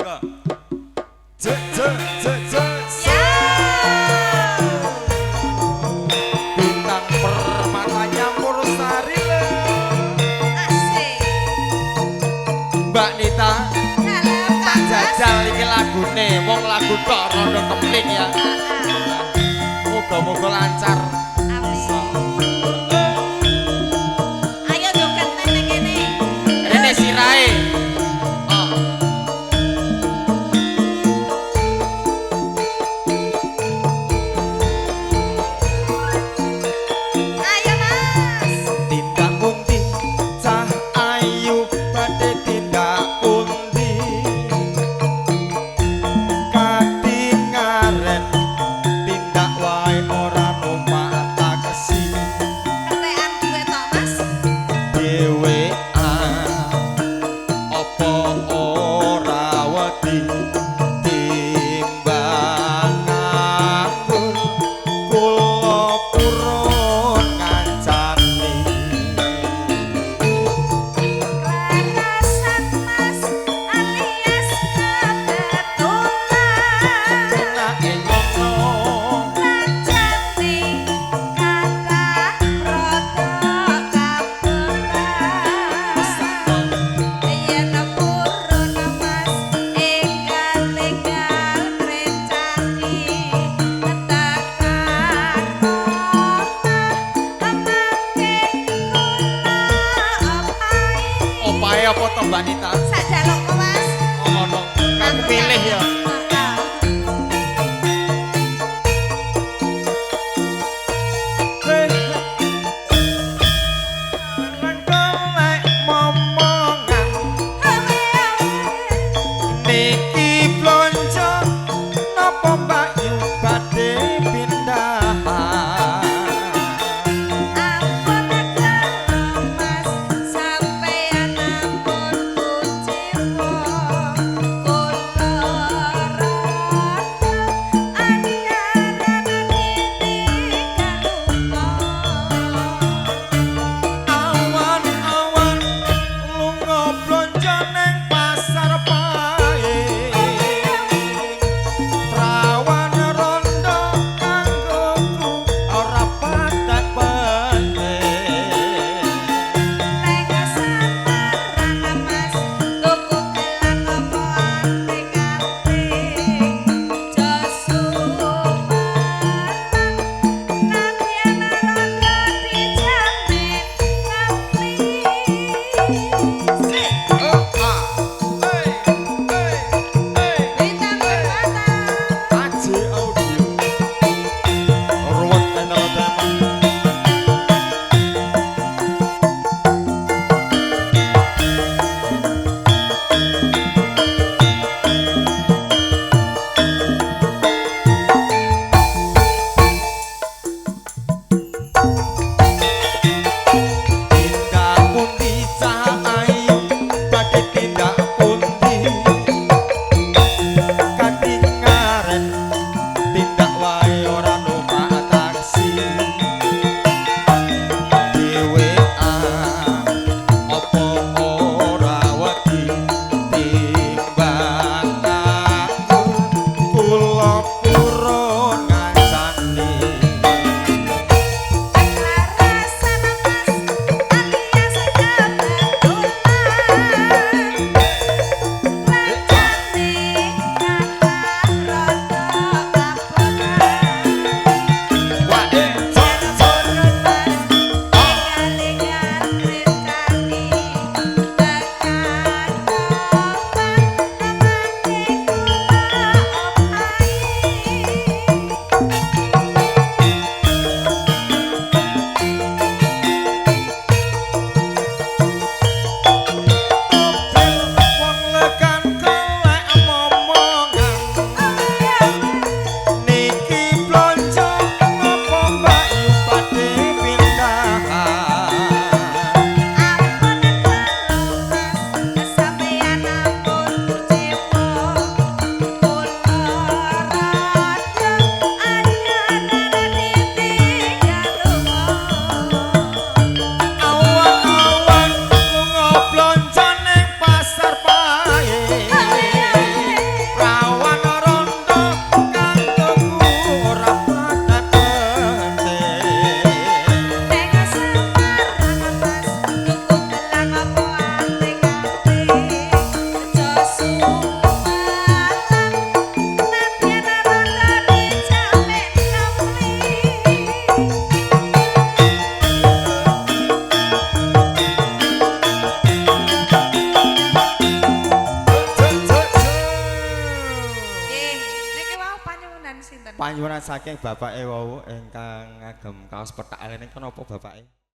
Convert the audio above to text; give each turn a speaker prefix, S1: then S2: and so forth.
S1: Monggo. Cek cek cek cek.
S2: Ya.
S1: Bintang permata nyampur sari le.
S2: Asik.
S1: Mbak Nita,
S2: Dalam
S1: tak jajal iki lagune, wong lagu tok rondo kempling ya. Moga-moga lancar.
S2: Amin. Ayo joget neng kene.
S1: Rene sirahe. Oh.
S2: Ayo Mas.
S1: Tindak pundi cah ayu badhe tindak pundi, katingaren tindak wae ora numpak Panyuwunan saking bapake wau ingkang ngagem kaos pethak niku napa bapake?